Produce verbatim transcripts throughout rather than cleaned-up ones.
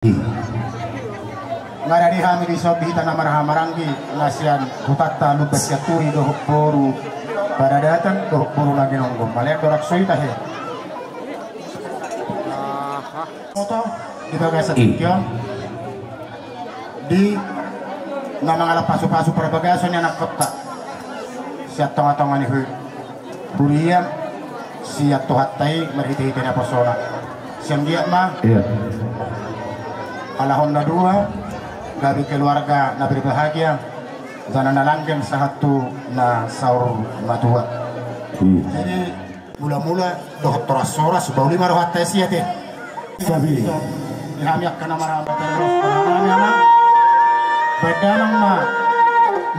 Nga rade hami dison di hita na marhahamaranggi na sian hutanta Lumban Sianturi dohot boru Paradatan dohot boru na ginonggom. Mauliate do rap so hita he. Oto di bagasan tingki on di na mangalap pasupasu parbagason ni anakkonta sian tongatonga ni huria sian Tuhanta i marhitehite naposona. Sian dia ma halak on na dua gabe keluarga na berbahagia, jala na langgeng sahat tu na saur matua. Jadi mulamula dohot horashoras bahen ma rohanta sia te. Sabi. Di hami angka na marhahamaranggi, baen damang ma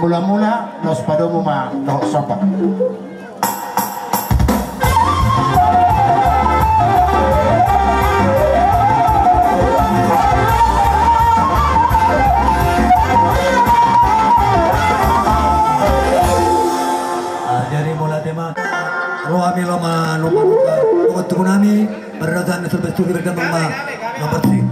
mulamula, laos padomu ma dohot somba. Jadi mauliate ma. Ro hami laho manumpak, manumpak tubu nami. Pada raja ni sulbes tubi redam ma. Nomor tiga.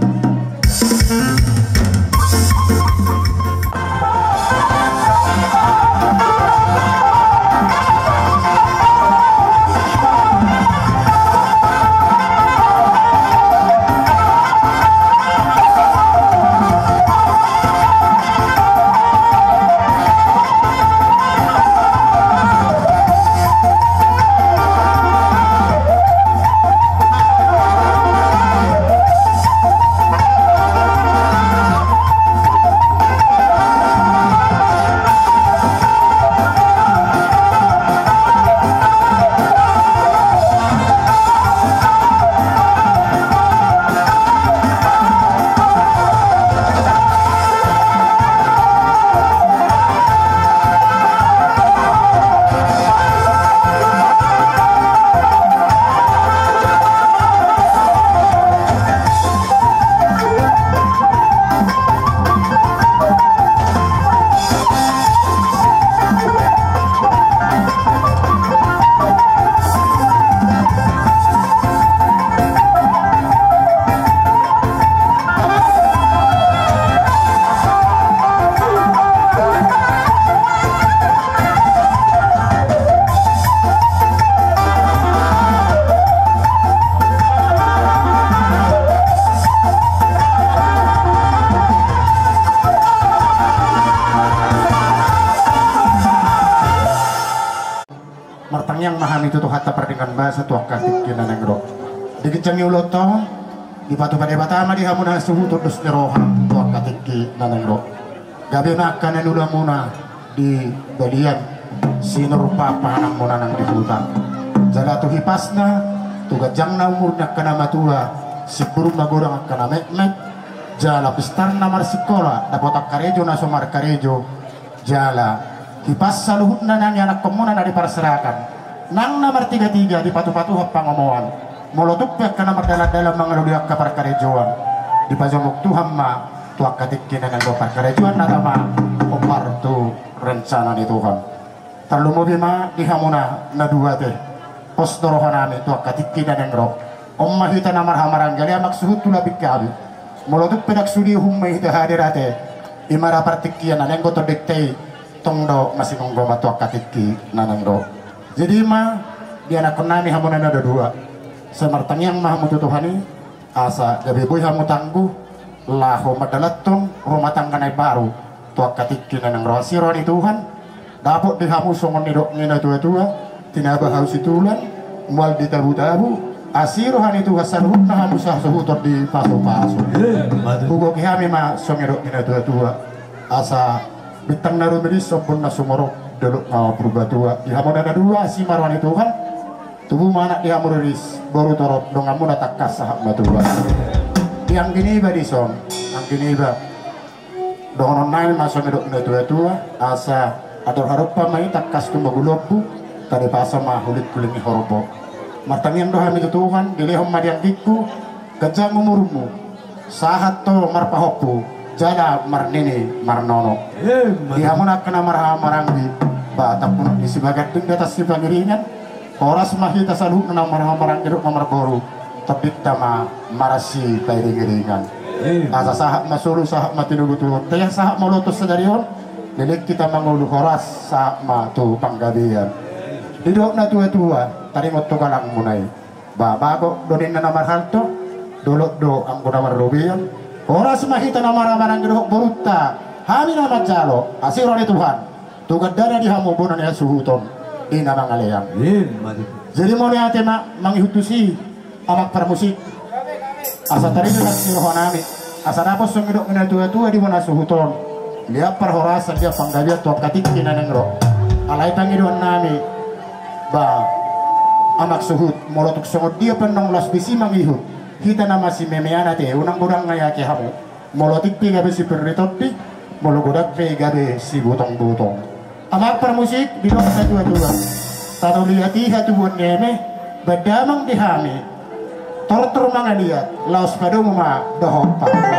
Martangiang ma hami tu Tuhanta pardenggan basa tu angka tingki na naeng ro. Di ginjang ni ulaonta on, dipatupa Debata ma di hamu na hasuhuton dos ni roha tu angka tingki na naeng ro. Gabe ma angka na niulamuna di balian, sinur pahananmuna nang di huta. Jala tu hipasna, tu ganjangna umur ni angka na matua, simbur magodang angka na metmet. Jala pistarna marsikola, dapotan karejo na so markarejo. Jala hipas saluhutna nang ianakkonmuna na diparserahan, nang na martigatiga dipatupa Tuhan pangomoan. Molo tung pe angka na mardalandalan mangalului angka parkarejoan, dipajomuk Tuhan ma tu angka tingki na naeng ro parkarejoan na tama hombar tu rencana ni Tuhan. Tarlumobi ma di hamuna na dua te. Pos do rohanami tu angka tingki na naeng ro. On ma hita na marhahamaranggi, ale amang suhut tu lambingkami. Molo tung pe ndang sude uhum ma hita hadir ate, i ma ra partingkian na naeng ro tondinta i, tong do masinonggoman tu angka tingki na naeng ro. Jadi i ma di anakkonnami hamuna na dua-dua. Sai martangiang ma hamu tu Tuhan i, asa gabe boi hamu tangguh laho mandalanhon rumah tangga na imbaru tu angka tingki na naeng ro. Asi roha ni Tuhan dapot di hamu songon nidok ni na tua-tua, tinaba hau situlan, mual di tabu-tabu. Asi roha ni Tuhan saluhutna hamu sasuhuton dipasupasu. Hugohi hami ma songon nidok ni na tua-tua, asa bintang na rumiris, ombun na sumorop, dolok na purbatua. Di hamuna na dua, asi ma roha ni Tuhan. Tubu ma anak di hamu riris, boru torop, donganmuna tangkas sahat matua. Di anggi niba dison, anggi niba, dohononnami ma songon nidok ni na tua-tua, asa andor harompaon ma i tangkas tumogu lombu, tadipasa ma hulinghuling ni horbo. Martangiang do hami tu Tuhan, dilehon ma di anggingku ganjang umurmu, sahat tu marpahompu, jala marnini marnono. Di hamuna angka na marhahamaranggi, ba tampunak ni sibaganding di atas sipangiringan. Horas ma hita saluhutna na marhahamaranggi dohot na marboru, tondinta ma marasi pairing-iringan. Asa sahat ma solu, sahat ma tinuluturun. Asa sahat ma uloton sadari on. Leleng hita mangolu, horas sahat ma tu panggabean. Didok na tua-tua, taringot tu galangmuna i. Ba bagot do ninna na marhalto, dolok do anggo na marrobean. Horas ma hita na marhahamaranggi dohot borunta, hami na manjalo, asi roha ni Tuhan. Tu gandana di hamu bona ni hasuhuton, di na mangalean. Jadi mauliate ma mangihut tusi, amang parmusik. Asa taringot di rohanami, asa dapot songon nidok ni na tua-tua di bona suhut on. Liat parhorasan, liat panggabean tu angka tingki na naeng ro. Alai pangidoannami, ba amang suhut, molo tung songon dia pe annon laos disi mangihut, hita na masimemean ate, unang godang na i ate hamu. Molo tingki gabe sipiritonding, molo godang pe gabe sibutong-butong. Amang parmusik, didok na tua-tua. Tano liat i hatubuan ni eme, ba damang di hami. Tortor mangaliat, laos padomu ma dohot padomu.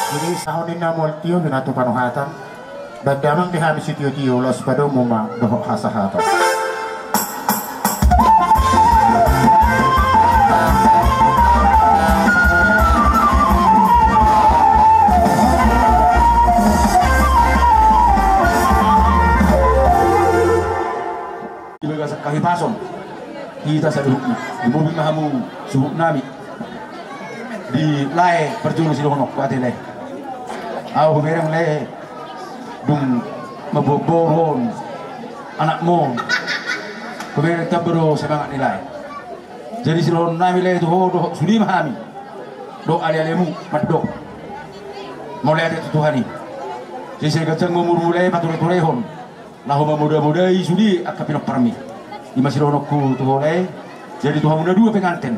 Jadi sahat ninna mual tio bina tu panuhatan. Ba damang di hami sitio-tio, laos padomu ma dohot hasahatan. Di bagasan hahipason hita saluhutna, di mobil ma hamu suhutnami. Di lae parjolo sidohononku ate lae. Ahu hubereng lae, dung mamboan boru on anakmu on, hubereng tamba do semangat ni lae. Jadi sidohononnami lae tu ho dohot sude ma hami dohot ale-alemu mandok mauliate tu Tuhan i. Jadi sai ganjang ma umurmu lae, pature-turehon laho mamoda-modai sude angka pinomparmi. I ma sidohononku tu ho lae. Jadi tu hamu na dua penganten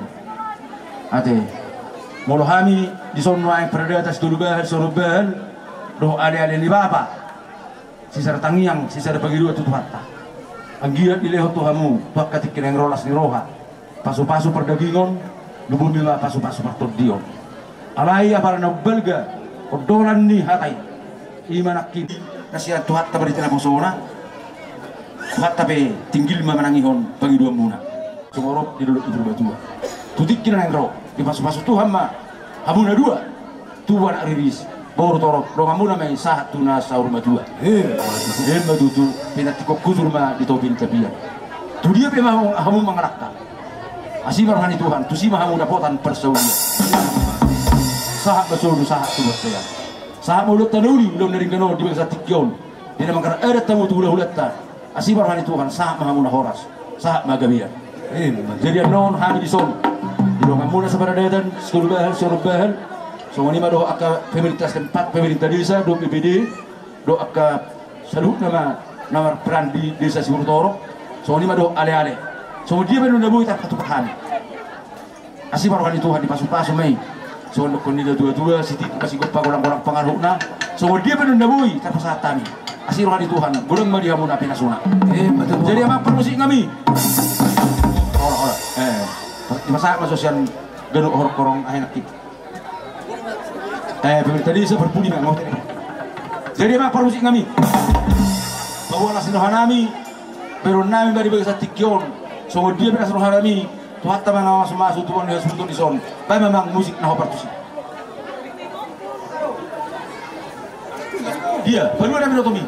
ate, molo hami dison nuaeng paradaton Sitolu Bahal, Sitolu Bahal dohot ale-ale ni bapa, sisada tangiang, sisada pangidoan tu Tuhanta. Anggiat dilehon tu hamu tu angka tingki naeng ro las ni roha, pasu-pasu pardagingon, lubumi ma pasu-pasu partondion. Alai apala na umbalga ondolan ni hata i, i ma nangkin na sian Tuhanta ma di tinaposona, Tuhanta pe tinggil ma manangihon pangidoanmuna. Sumorop di dolok ni Purbatua. Tu tingki na naeng ro, dipasu-pasu Tuhan ma hamu na dua, tubu anak riris, boru torop, donganmuna ma i sahat tu na saur matua. Ima tutu. Pinantikhon hujur ma di topi ni tapian. Tu dia pe ma hamu mangalangka, asi ma roha ni Tuhan, tusi ma hamu dapotan parsaulian. Sahat ma solu, sahat tu bontean. Sahat ma ulaonta na uli, ulaon na denggan on di bagasan tingki on, di na mangkarat adat hamu tu hula-hulanta. Asi ma roha ni Tuhan, sahat ma hamu na horas, sahat ma gabean. Jadi annon hami dison, di donganmuna saparadatan, Sitolu Bahal, Sitolu Bahal, songon i ma dohot angka pemerintah setempat, pemerintah desa dohot B P D, dohot angka saluhutna ma na marperan di desa Siburutoro, songon i ma dohot ale-ale. Songon dia pe annon na boi tarpatupa hami, asi ma roha ni Tuhan, dipasu-pasu ma i. Songon dokkon ni na tua-tua, sititi ma sigompa, golang-golang pangarahutna. Songon dia pe annon na boi tarpasahat hami, asi roha ni Tuhan, godang ma di hamu na pinasuna. Jadi amang parmusiknami, dipasahat ma so sian ganup horong-horong ahe nangkin. Eh, pemerintah desa parpudi ma. Jadi amang parmusiknami, paboa las ni rohanami, beronnami ma di bagasan tingki on. Songon dia pe las ni rohanami, Tuhanta ma na mamasu-masu, tubuan ni hasuhuton dison. Baen ma amang musik na ho partusi. Dia, paluanami do tomi.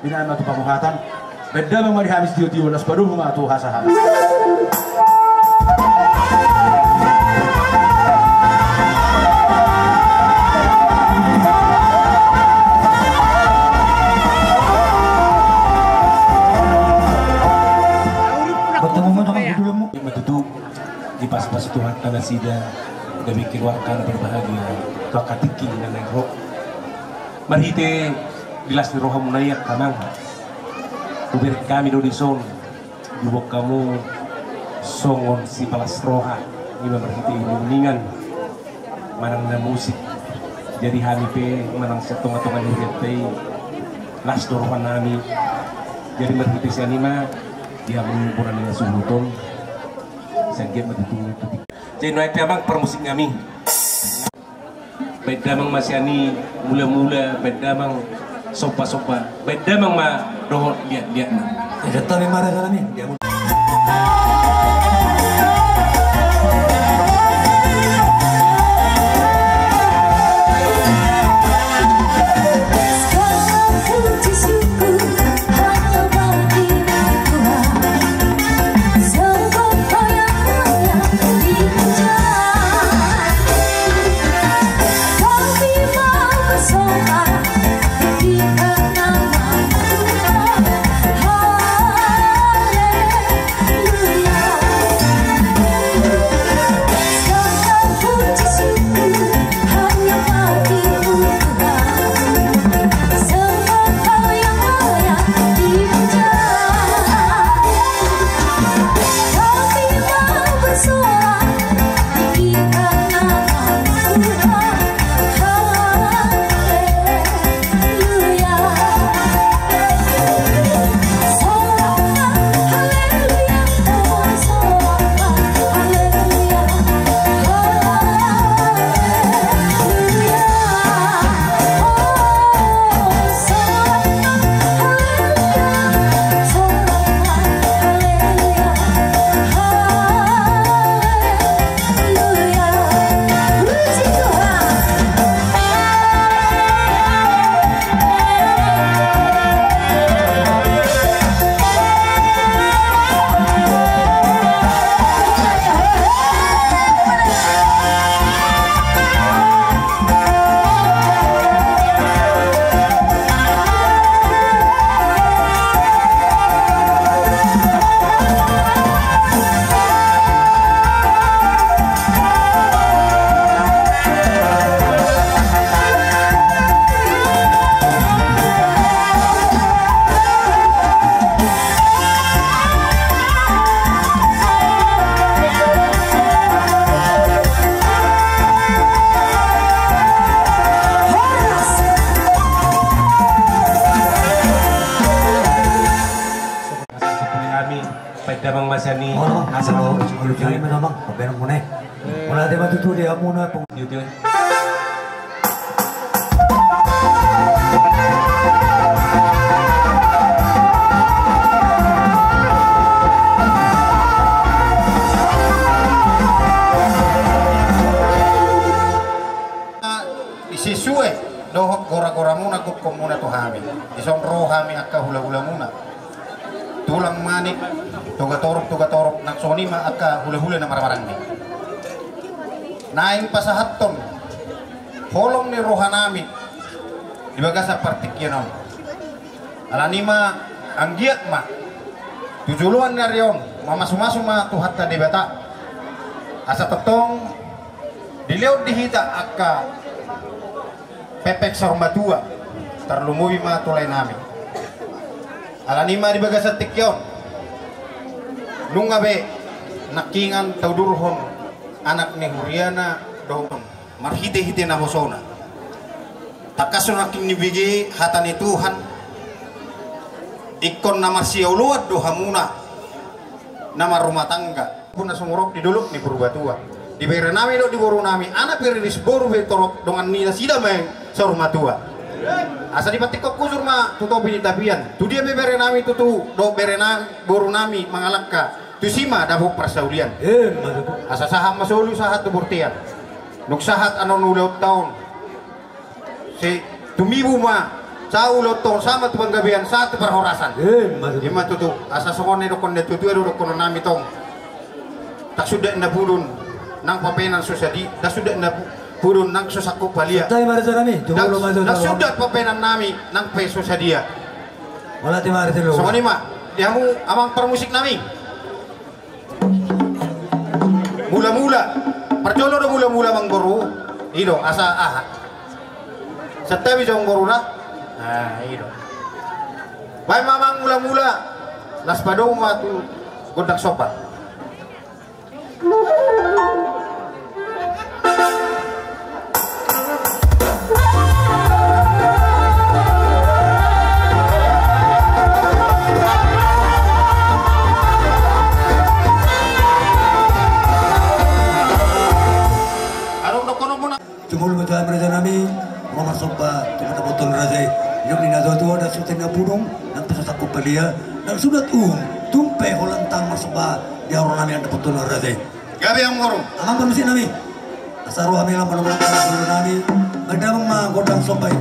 Inaan ma tu pamuhatan. Baen damang ma di hami sitio-tio, laos padomu ma tu hasahat. Ima tutu, dipas-pas Tuhanta nasida gabe keluarga na berbahagia tu angka tingki na naeng ro. Marhite di las ni rohamuna i, angka amang, hubereng hami do dison, diboan hamu songon sipalas roha, ima marhite uning-uningan manang na musik. Jadi hami pe manang sian tonga-tonga ni hurianta i, las do rohanami. Jadi marhite sian i ma, di hamu bona ni na suhut on, sai anggiat ma tutu. Jadi nuaeng pe amang parmusik nami. Baen damang ma sian i mula-mula, baen damang somba-somba, baen damang ma dohot liat-liatna. Jadi hami marasa nami. Baen damang ma sian i. Olo, asa olo, olo, olo, olo, olo, olo, olo. Di sisue dohot gora-goramuna, gokhonmuna tu hami. Dison ro hami angka hula-hulamuna. Tulang Manik, Togatorop, Togatorop, nang songon i ma angka hula-hula na marhamaranggi. Naeng pasahathon holong ni rohanami di bagasan partingkian on. Alani i ma anggiat ma tu joloan ni ari on mamasu-masu ma Tuhanta Debata. Asa tongtong dilehon di hita angka pepek saur matua, tarlumobi ma tu laenami. Alani i ma di bagasan tingki on nunga be nangkingan taudurhon anak ni huriana dohot marhite-hite nahosona. Tangkas do nangkin dibege hata ni Tuhan, ingkon na marsioloan do hamuna na marrumah tangga. Puna sumurop di dolok ni Purbatua. Di berenami dohot di borunami, anak pe riris, boru pe torop, dongan ni nasida ma i saur matua. Asa dipantikkon hujur ma tu topi ni tapian. Tu dia pe berenami tutu dohot berenami, borunami mangalangka, tusi ma dapot parsaulian. Asa sahat ma solu, sahat tu bontean. Nunga sahat annon ulaonta on, sai tumibu ma Sahat tu ulaon, sahat tu panggabean, sahat tu parhorasan. Ima tutu. Asa songon na nidokkon ni natuatua do dokkonnami tong. Ndang sundat na pudun nang papenan so sadia, ndang sundat na pudun nang so sangkop palia. Ndang sundat papenannami nang pe so sadia. Songon i ma di hamu amang parmusiknami. Mulamula. Parjolo do mulamula, amang boru. I do asa aha. Santabi jo, amang boru, na. Nah, i do. Baen ma, amang, mulamula. Laos padomu ma tu gondang somba. Jumolo ma tu hami, rajanami. Ro marsomba tu pandapothon ni raja i. Didok ni natuatua, ndang sundat na pudun nang pe so sangkop palia. Ndang sundat uhum, tung pe holan ndang marsomba di haroro nami pandapothon ni raja i. Gabe, amang boru. Amang parmusiknami. Asa ro hami laho manombahon nami. Baen damang ma gondang somba i.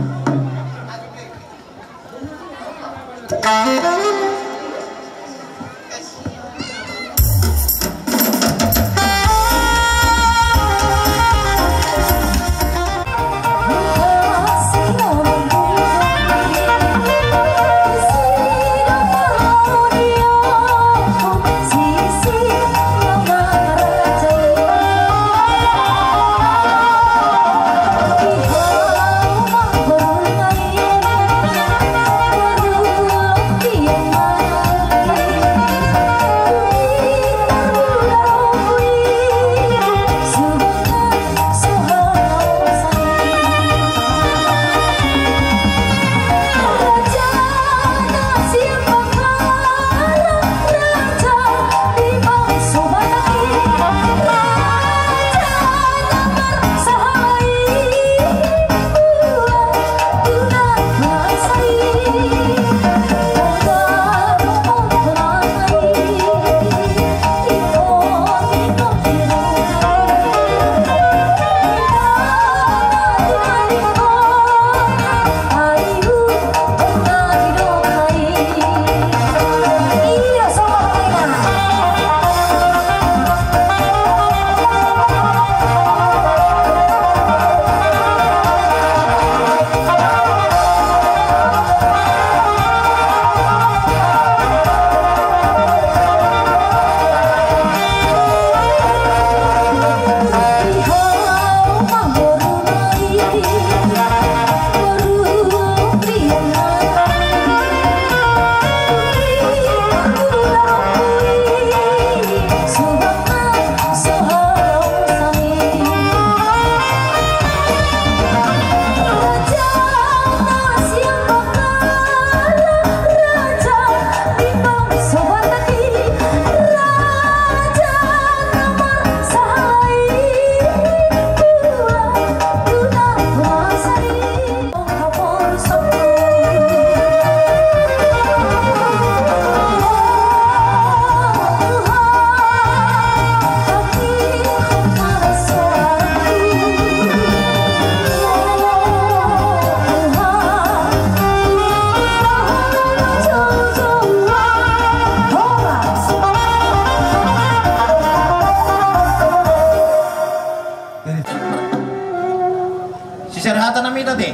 Sisar hata nami tadi.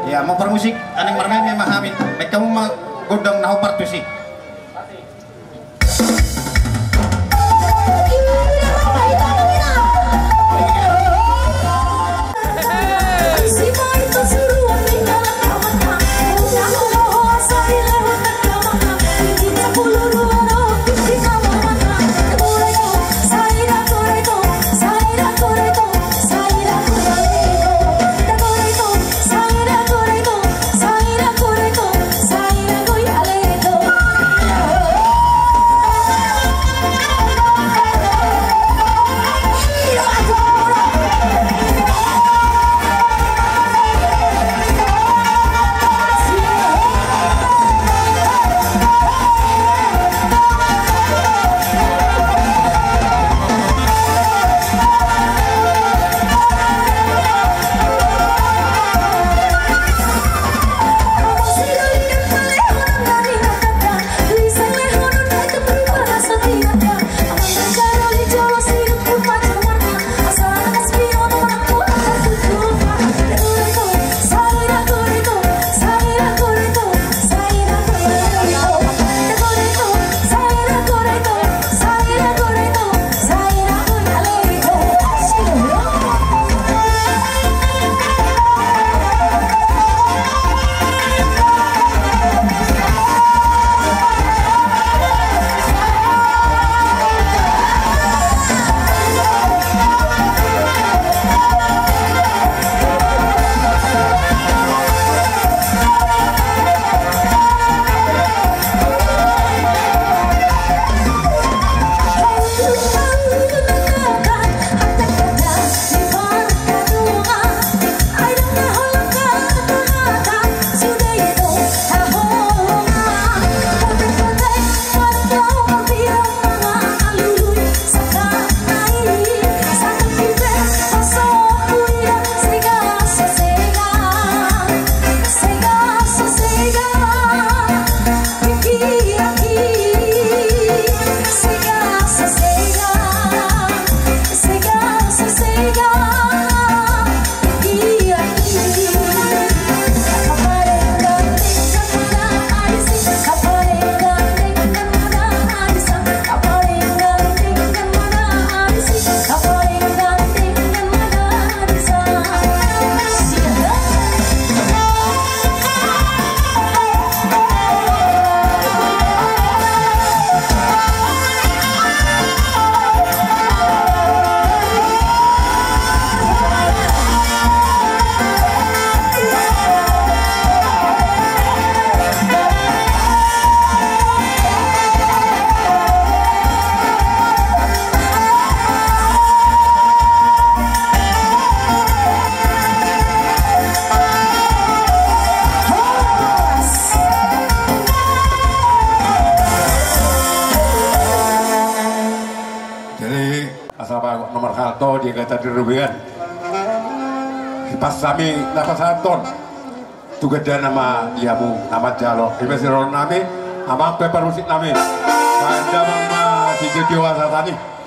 Ia, amang parmusik, aning marmeme ma hami. Baen hamu ma gondang na hombar tusi. To di gata di rubian. Pas hami na pasahathon tu gandana ma di hamu na manjalo. I ma sirohon nami, amang pe parmusik nami. Pada mama si Jojo Asatani.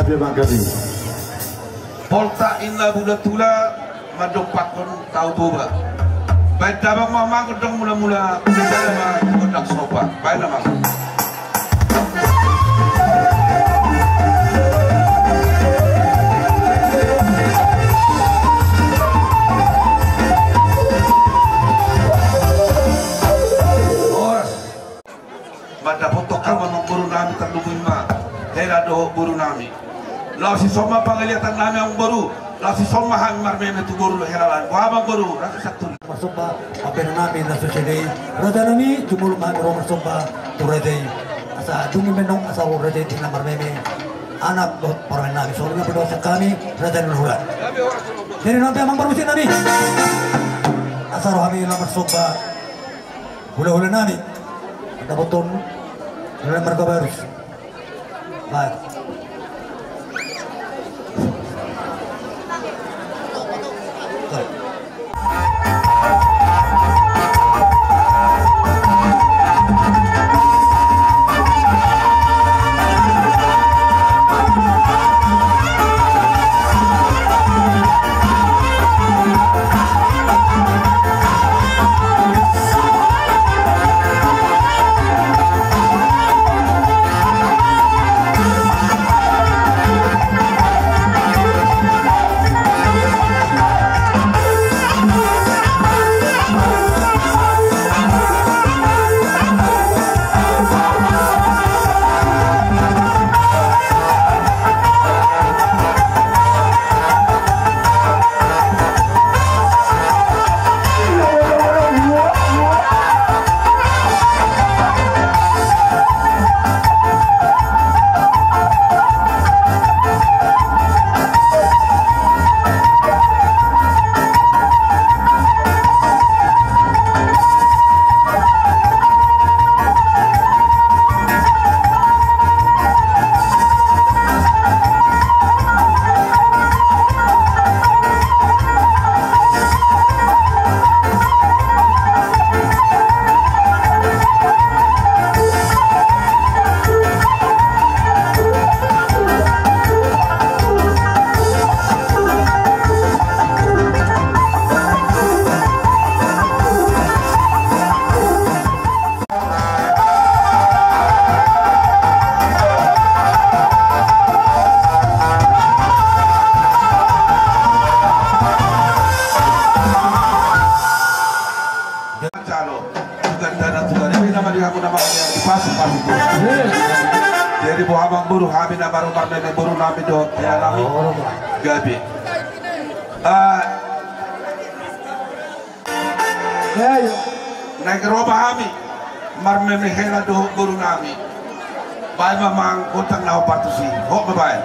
Terima kasih. Poltak inna bulan tula mandompakhon Tao Toba. Baen damang ma amang gondang mulamula, baen damang ma gondang somba. Baen damang. Horas. Mandapothon hamu amangboru nami, tarlumobi ma hela dohot boru nami. Laos dison ma pangaliatan nami amangboru, laos dison ma hami marmeme tu boru dohot hela nami. Boha amangboru, rasa satu. Marsomba, pambahenan nami na so sude i. Raja nami, jumolo ma hami ro marsomba tu raja i. Asa dung i mendong, asa ro raja i di na marmeme anak dohot parumaen nami. Songon i ma pandohan sian hami, raja ni hulahula. Jadi nami amang parmusik nami. Asa ro hami na marsomba. Hulahula nami. Dapothon hulahula marga Barus. Baik. Jalo, bukan dana tuan, ini nama dia, aku nama dia, dipasuk, pasuk. Jadi boha amangboru, hami na marumah nenek boru nami dohot hela nami. Gabe. Ah, naeng ro ma hami marmeme hela dohot boru nami. Baen ma amang gondang na hombar tusi. Hot ma baen.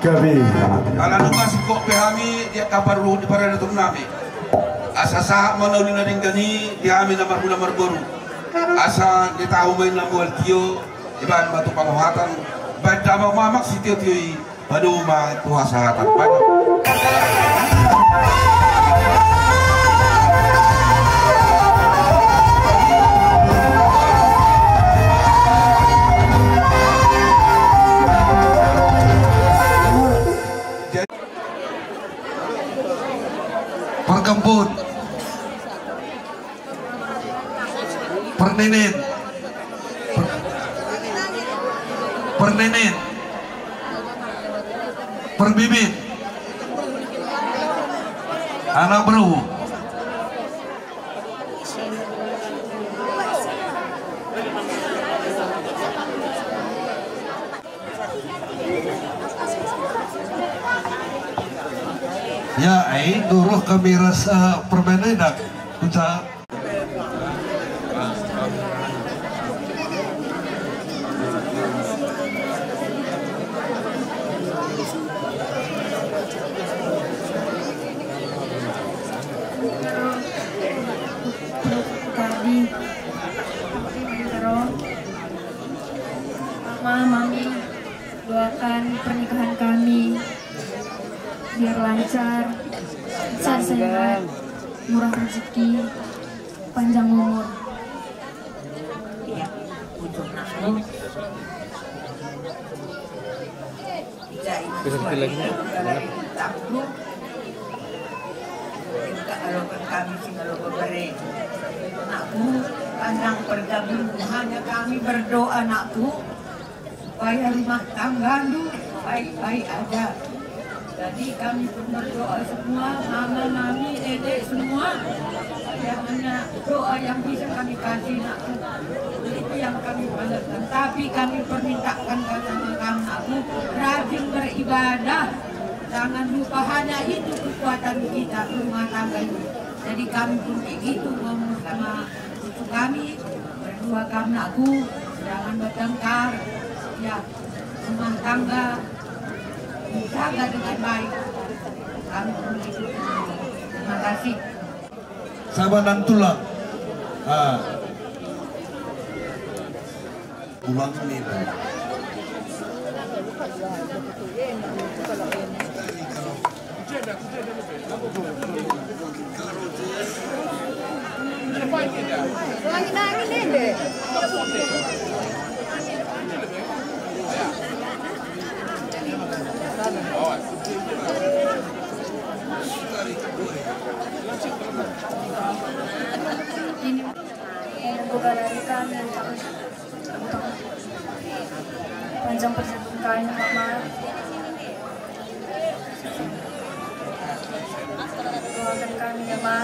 Gabe. Ala nunga singkop pe hami di angka parluhut ni paradaton nami. Asa sahat ma na uli na denggan i di hami na marhula marboru. Asa di tahu ma i na mual tio, dibaen ma tu pangohatan, baen damang ma amang sitiotio i, padomu ma tu hasahatan. Baen. Pargambut. Parnenen. Par-, parnenen. Parbibit. Anak beru. Ya, ai, duru hami rasa permen enak. Kuca. Tadi. Mama, Mami, doakan pernikahan kami biar lancar, sehat-sehat, murah rezeki, panjang umur. Iya, ujung aku. Bisa lagi. Anakku, panjang pergabung, hanya kami berdoa, anakku, supaya rumah tangga lu baik-baik aja. Jadi kami pun berdoa semua, mama, mami, dedek semua. Ya, hanya doa yang bisa kami kasih, anakku. Itu yang kami panjatkan. Tapi kami permintakan sama kamu, anakku, rajin beribadah. Jangan lupa, hanya itu kekuatan kita rumah tangga ini. Jadi kami pun begitu ngomong sama cucu kami, berdua kami, anakku, jangan bertengkar. Ya, rumah tangga dijaga dengan baik. Kami pun begitu. Terima kasih. Sabanan tulang. Ah. Ulang ni. Ini, ini bukan dari kami. Panjang perjalanan kami, Mama. Doakan kami, ya, Ma.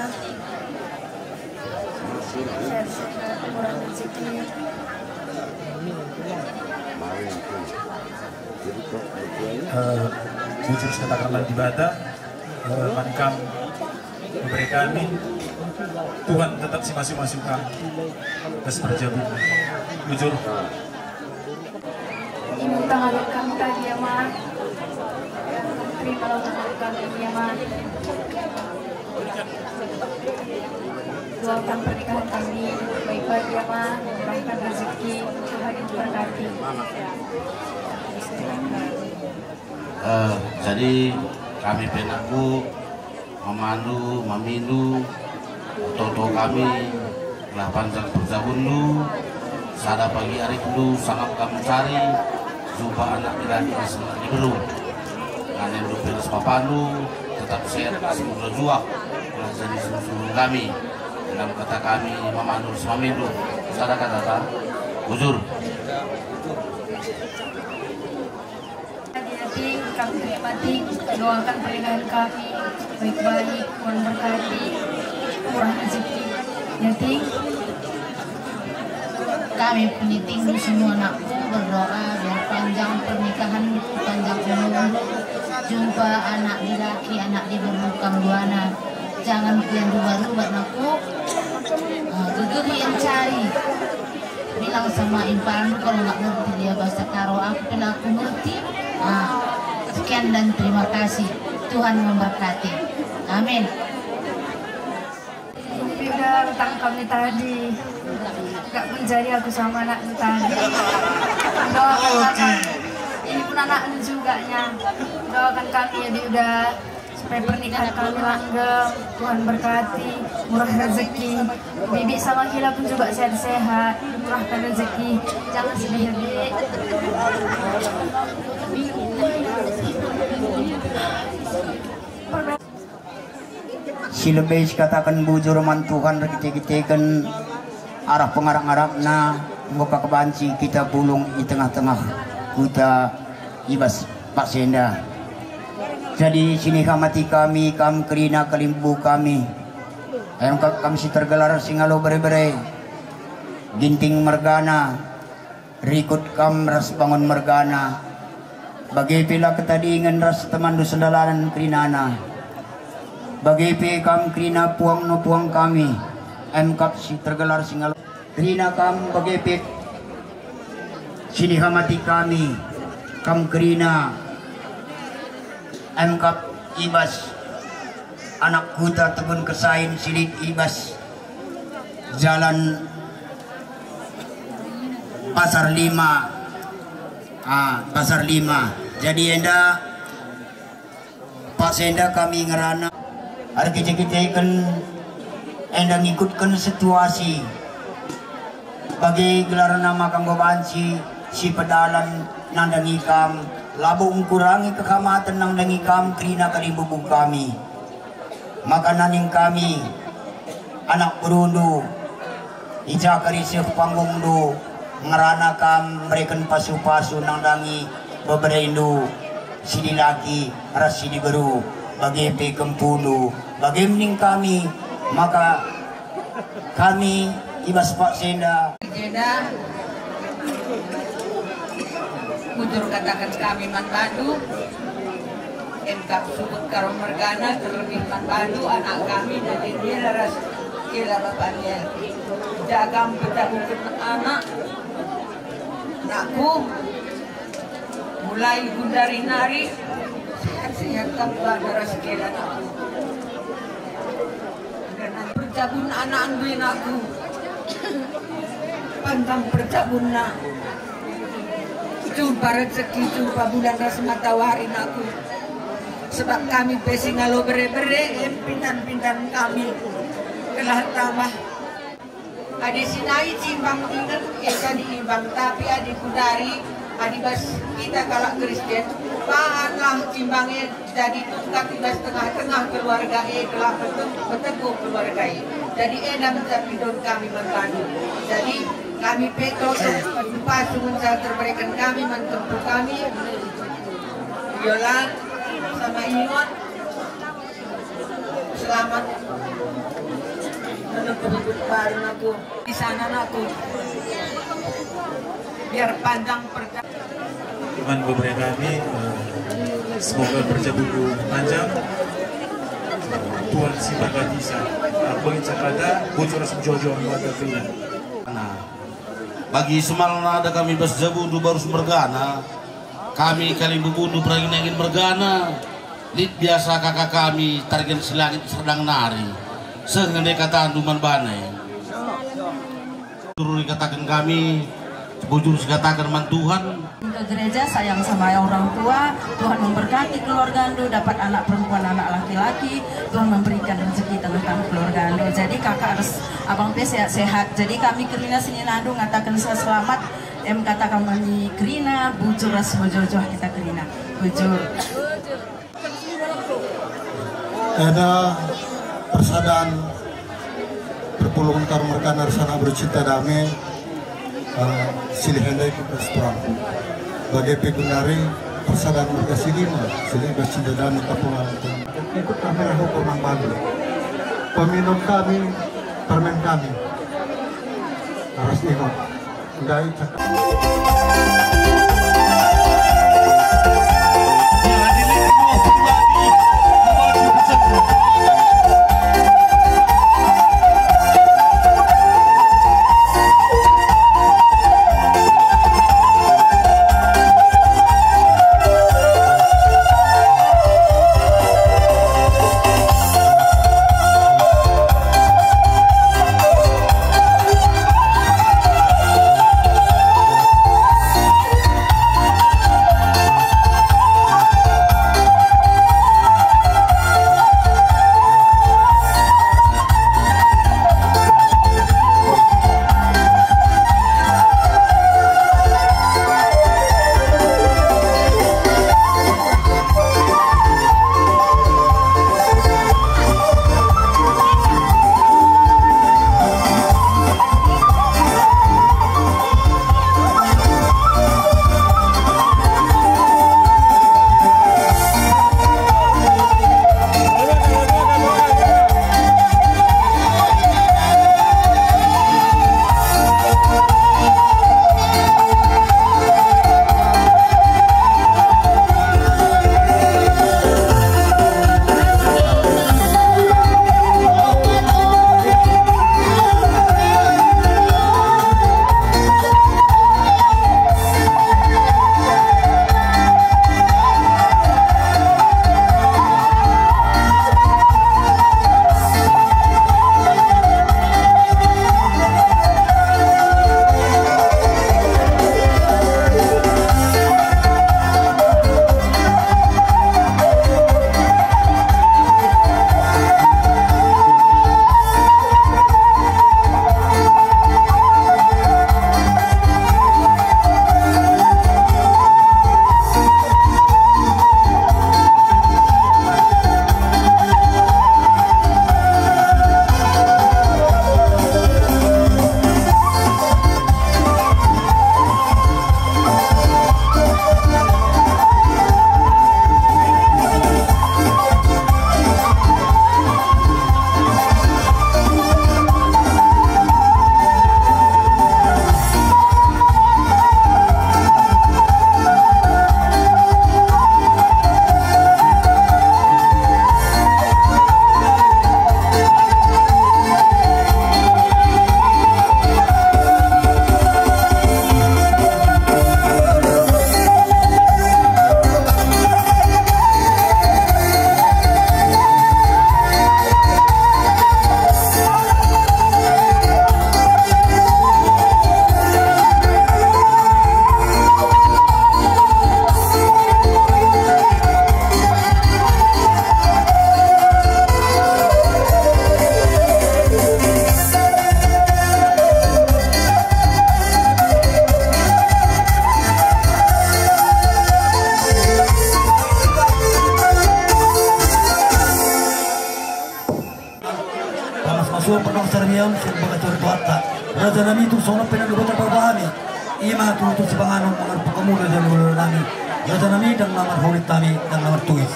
Sehat-sehat, murah rezeki. Eh, bujur satakarman di bata, eh, mankam memberi kami, Tuhan tetap si masu-masu kami. Tes perjabu. Bujur. Ini utang adat kami tadi, ya, Ma. Terima lah utang adat kami, ya, Ma. Doakan pernikahan kami baik-baik, ya, Ma. Murahkan rezeki, Tuhan yang memberkati. Eh, jadi kami pe, anakku, Mamandu, mamindu, toto kami, lah panjang perjabundu, sada pagi arindu, sangap hamu cari, jumpa anak di laki, anak di beru. Nang nindu pe las papandu, tetap sehat, las murna juak, lah jadi suruh-suruh kami. Dalam kata kami, mamandu, mamindu, sada kata ta, bujur. Jadi, kami nikmati, doakan pernikahan kami baik-baik, Tuhan berkati, murah rezeki. Jadi, kami peniting semua anakku berdoa biar panjang pernikahan, panjang umur, jumpa anak di laki, anak di beru, kam duana. Jangan pian rubah-rubah, anakku. Ah, gegeri yang cari. Bilang sama impandu kalau nggak ngerti dia bahasa Karo, aku pun aku ngerti. Ah, sekian. Dan terima kasih. Tuhan memberkati. Amin. Udah utang kami tadi. Gak menjadi aku sama anakmu tadi. Doakan kami. Ini pun anakmu juga ya. Doakan kami ya, Dik, udah. Supaya pernikahan kami langgeng, Tuhan berkati, murah rezeki. Bibi sama Hila pun juga sehat-sehat, murahkan rezeki. Jangan sedih ya, Bi. Silebei sikataken bujur ma Tuhan, rikite-kiteken arah pangarap-arapna, anggo pakabanci kita bulung i tengah-tengah huta ibas Pak Senda. Jadi sinihamati kami, kam kerina kalimbubu kami. Ayam kami si tergelar singalo bere-bere. Ginting mergana, rikut kam ras bangun mergana. Bage pe la ketadingen ras teman do sandalanan kerinana. Bage pe kam kerina puang no puang kami. Ayam kami si tergelar singalo. Kerina kam bage pe sinihamati kami, kam kerina M K P Ibas, anak huta Tebun Kesain, Silit Ibas, Jalan Pasar Lima, ah, Pasar Lima. Jadi enda Pak Senda kami ngerana. Argijegiteken enda ngikutken situasi. Bagi gelarna maka nggobansi si pedalan nang dangi kam, labo ngkurangi kekamatan nang dangi kam kerina kalimbubu kami. Maka naning kami anak berundu, ija kari seh panggung do ngerana kam mereken pasu-pasu nang dangi bebereindu sidilaki ras sidiberu bage pe kempundu bage mending kami maka kami ibas Pak Senda. Jeda mujur katakan kami manbadu. Engkau subut karo mergana terlebih manbadu anak kami dari dia ras kira bapaknya. Jagam pejabukan anak anakku mulai gundari nari sehat-sehat tanpa ada ras kira anakku. Perjabun anak andu inakku. Pantang perjabunna. Jumpa rezeki, jumpa bulan ras matawari nakku. Sebab kami pe singalo bere-bere, em pintan-pintan kami. Gelah tambah. Adi sinai cimbang ingen, esa diimbang, tapi adi kudari, adi bas kita kalak Kristen, bahanlah cimbang e. Jadi tungkat ibas tengah-tengah keluarga e, telah betu-, beteguh keluarga e. Jadi ena mencapi don kami manbadu. Jadi kami pe toto, pasu mensa terberikan kami, mantempu kami. Yola sama Ingot. Selamat menempuh hidup baru, nakku. Di sana, nakku. Biar panjang perjalanan. Cuman beberapa kami, eh, semoga perjalanan panjang. Tuhan si Maha Bisa. Apa yang saya kata, bocor sejojo mata tuh. Nah, bagi semal na ada kami bas jabu tu baru mergana. Kami kalimbubu tu perangin-angin mergana. Lit biasa kakak kami targen silangit serdang nari. Sehingga kata anduman bane. Bujur dikatakan kami, bujur dikatakan man Tuhan. Ke gereja, sayang sama orang tua, Tuhan memberkati keluarga andu, dapat anak perempuan, anak laki-laki, Tuhan memberikan rezeki tengah-tengah keluarga andu. Jadi kakak harus abang pe sehat-sehat. Jadi kami kerina sininandu ngatakan selamat, em kata kami kerina, bujur ras mojojoh kita kerina. Bujur. Eda persadaan perpulungan karu mergana ras anak bercinta dame, eh, silih enda ikut restoran. Bage pe gundari persadaan merga silima, silih bercinta dame kapungan. Ikut kami rahu kurang bandu. Peminum kami, permen kami. Harus ingat. Ia on sian bagas ni Tuhanta. Raja nami, tung songon on pe na dohot hami. Ima tutu sipanganon mangarpuk hamu raja ni hulahula nami. Raja nami, ndang na marhurit hami, ndang na martuis.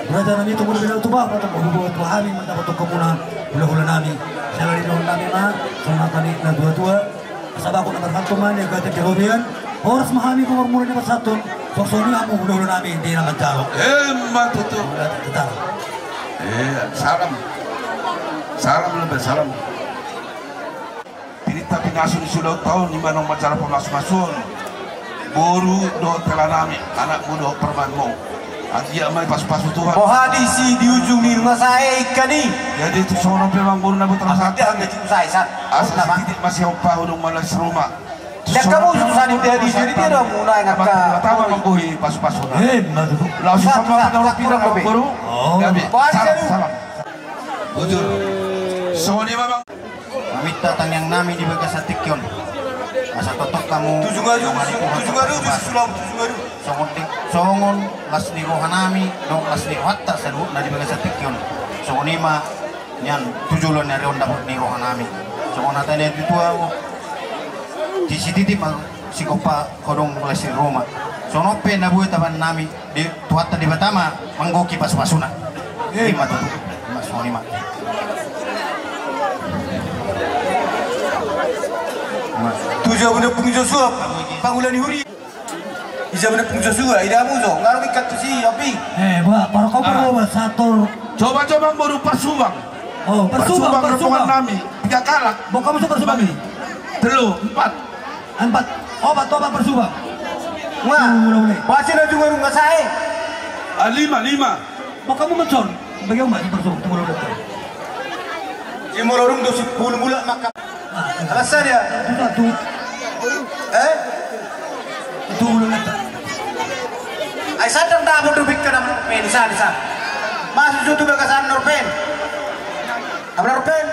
Raja nami, tung molo binahen Tuhan, patang molo binahen Tuhan hami mandapothon hamuna hulahula nami. Sala di dohon nami ma songon hata ni na tuatua. Asa bagot na marhalto ma nian, gate di robean. Horas ma hami pamurmura na pasahathon. Songon i hamu hulahula nami di na manjalo. Emma tutu. Tetap. Eh, salam. Salam, lebih salam. Pinangido pinasu ni sulaon taon, ima naung manjalo pamasumasuon. Boru dohot hela nami, anakmu dohot parumaenmu. Anggiat ma dipasupasu Tuhan. Boha disi di ujung ni nunga sae ikan i. Jadi tu songon on pe amang boru na butang satu. Asa sititik masih opa hudung malas rumah. Dia kamu susah di dia di dia dia mau naik ngaka. Pertama menggohi pasu-pasu. Eh, betul. Langsung sama pada orang pindah amang boru. Oh. Gabe. Salam, salam. Bujur. Songon i ma amang. Maminta tangiang nami di bagasan tingki on. Asa tongtong hamu. Tujuh garu, tujuh garu, tujuh garu. Songon, songon las ni roha nami, dohot las ni rohanta saluhutna di bagasan tingki on. Songon i ma nian tu jolo ni ari on dapot ni roha nami. Songon hata ni na tuatua. Di sititi ma sigompa hodong las ni roha. Songon on pe na bue taban nami. Di Tuhanta Debata ma manggohi pasupasuna. Eh. Ima tutu. Ima songon i ma. Tu jabu ni Ompung Josua, pangula ni huria. Di jabu ni Ompung Josua, ida hamu jo, ngarung ikan tu si Ompung. Eh, ba, parokop. Ah. Ba, sator. Coba-coba baru parsubang. Oh, parsubang, parsubang, parsubang. Rombongan nami, tiga kalak. Bo, hamu so parsubang i? Tolu, empat. Empat, opat, opat parsubang. Nga. Tolu, tolu. Pasti na juga nunga sae. Ah, lima, lima. Bo, hamu ma son. Bagi hamu ma parsubang, tolu, tolu. Lima lorung do sepuluh mula maka. Ah, iya. Alasan ya? Satu, satu. Eh? Tolu, tolu. Ai sadar dah bodoh bikin apa? Eh, di sana, di sana. Masuk situ bagasan Norpen. Apa Norpen?